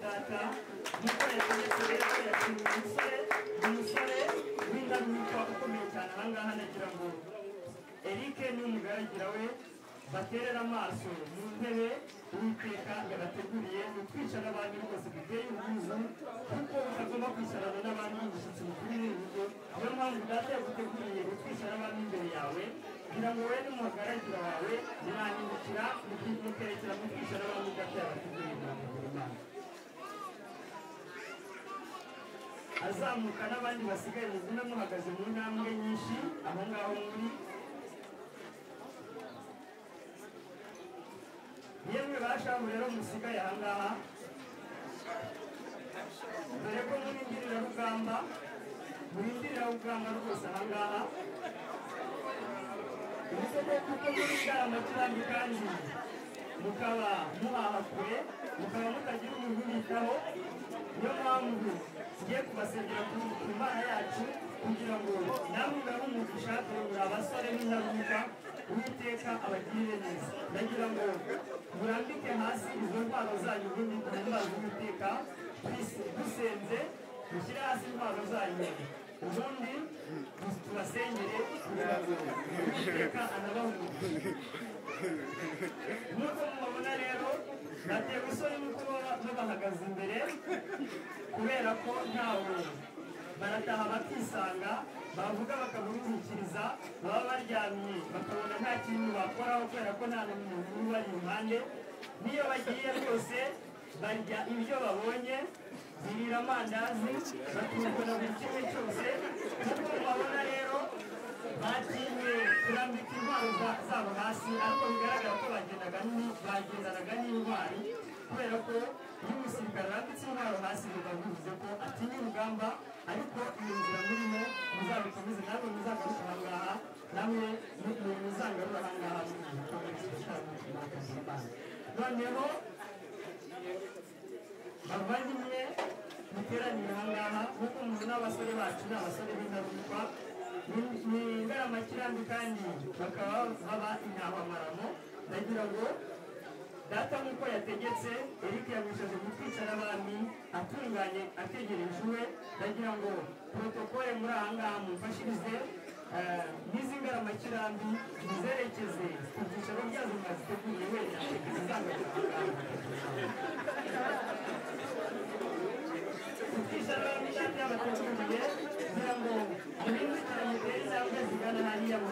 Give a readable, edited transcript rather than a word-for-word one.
data nk'uko yategetse rero yashimye umusore, umusore w'indahemuka ukomeye cyane. Aha ngaha nagira ngo Eric n'umugaragira we baterera amaso mu ntebe Uwiteka yabateguriye, utwicara abantu rwose duteye ubwuzu, kuko utagomba kwicarana n'abandi umushyitsi mukuru mu rugo. Niyo mpamvu data yaguteguriye utwicara abantu imbere yawe, kugira ngo wowe n'umugaragira wawe mwahindukira mukerekera mu twicara abantu data yabateguriye. Imana azamuka n'abandi basigaye mugume muhagaze mu ntambwe nyinshi aho ngaho muri. Yemwe bashamu rero musigaye aha ngaha, dore ko murindirira rugamba, murindirira rugamba rwose aha ngaha, kuko muri Ngaramakirambi kandi mukaba muhaha kure, mukaba mutagira umuntu ubitaho. Niyo mpamvu tugiye kubasengera ku Mana yacu kugira ngo namwe mube umugisha, dore abasore n'indahemuka, Uwiteka abagirire neza. Ndagira ngo murambike hasi izo ntwaro zanyu, ubundi duhimbaze Uwiteka dusenze. Mushyire hasi intwaro zanyu, ubundi tubasengere kugira ngo Uwiteka anabahe umugisha. Nk'uko mubabona rero batewe isoni n'uko babahagaze imbere, kubera ko ntawe barataha bakisanga, bavuga bakaburuhukiriza, baba baryamye bakabona nta kintu bakoraho kubera ko nta n'umuntu ubari iruhande. N'iyo bagiye rwose barya ibyo babonye, birira amandazi, batungwa na buri kimwe cyose. Nk'uko mubabona rero batinye kurambika intwaro zabo hasi, ariko bigaragara ko bagendanaga n'intwari, kubera ko iyo umusirikare arambitse intwaro hasi biba bivuze ko atinya urugamba. Ariko iyo nzira murimo muzabikomeze, namwe muzagaruka aha ngaha, namwe muzangarura aha ngaha. Noneho bavandimwe muteranire aha ngaha, nk'uko mubona abasore bacu ni abasore b'indahemuka, ni Ngaramakirambi kandi bakaba baba intahwamaramo. Ndagira ngo data nk'uko yategetse Eric yamwishaje gutwicara abami atunganye ategereje uwe. Ndagira ngo protokole muri aha ngaha mumfashirize n'izi Ngaramakirambi muzerekeze ku byicaro byazo mwaziteguriye, wenda zizagaruka aha ngaha. Gutwicara abami data yabateguriye, kugira ngo muhindukire mutere intambwe zigana hariya mu